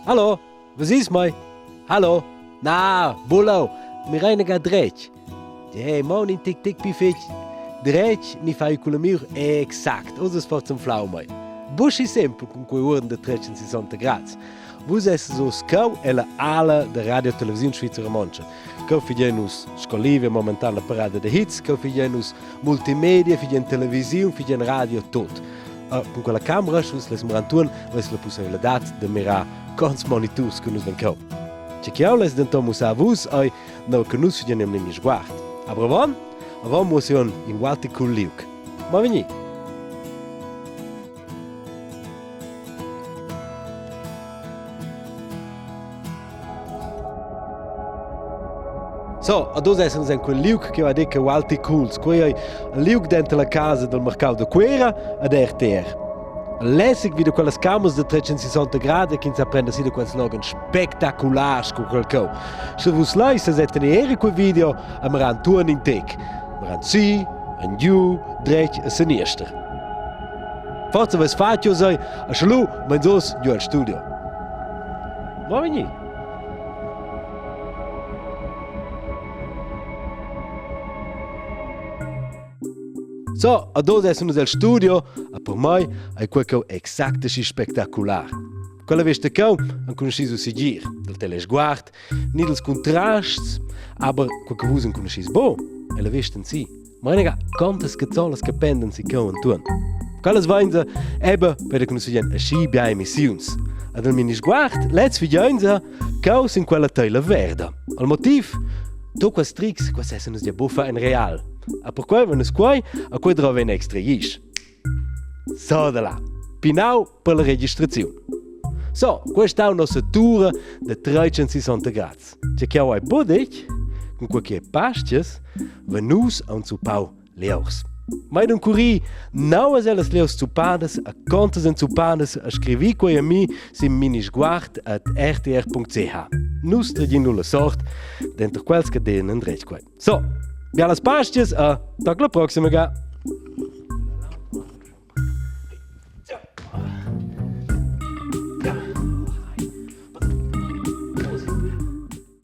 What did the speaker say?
Hallo, was is mai? Hallo? Na, bullau, mirein ga dretg. Hey, mon in tic tic pi fetg. Dretg ni fai culla mur exact, oz es forza flau mai. Buschi sempel cun quei uorden de 360 grads. Vus esses oz cheu ella ala da Radio Televisiun Svizra Romontscha. Cheu figiein nus scolivia momentan la parada de hits, cheu figiein nus multimedia, figiein televisiun, figiein radio, tot. Uh, cun quella camera, sche les Marantuon, veis la pusseivladad de mirar cons moniturs che nus ven cheu. Che cheu les denton mussar vus ei nua che nus figiein in sguard. Aber avon, avon mussiun in ualti cul liug. Ma vegni! So, ad oz essens en quel liug che va detg ualti cools. Quei ei il liug denter la casa del mercau da Cuera ad RTR. Lässig wie da quellas camas da 360 grad ch'ins sa prender si da quels loghens spectaculars sco quel cheu. Sche vus leis sesetten era quei video, a miran tuorn in tec. Miran si, en giu, dretg e seniester. Forza vess fatg oz ei, a sche lu meins oz giu al studio. Va vegni. So, ad oz essan nus el studio, a per mei ei quei cheu exact aschi spectacular. Quella vesta cheu enconuschis vus segir, dal telesguard, ni dals contrasts, aber quei che vus enconuschis buc, è la vesta en si. Meinega, quantas cazzolas che pendan si cheu entuorn. Quellas vainsa eba per che nus veien aschi bia emissiuns. Ad el mini sguard, lez figiainsa cheu sin quella teila verda. Al motiv? To quels trics, quels essen nus ja buffa en real. A perquei van nus quei, a quei drova in extra isch. So da là. Pinau per la registraziun. So, questa è nossa tura de 360 grads. Tge che hai budetg, cun quei che pastias, va nus aunc zuppau lieurs. Mai d'un curì nauas ellas lieurs zuppadas, a contas en zuppadas, a scrivi quei a mi sin minisguard at rtr.ch. Nus tregin nulla sort, denter quels che denen dretg quei. So, bialas pastias a toc la proxima ga.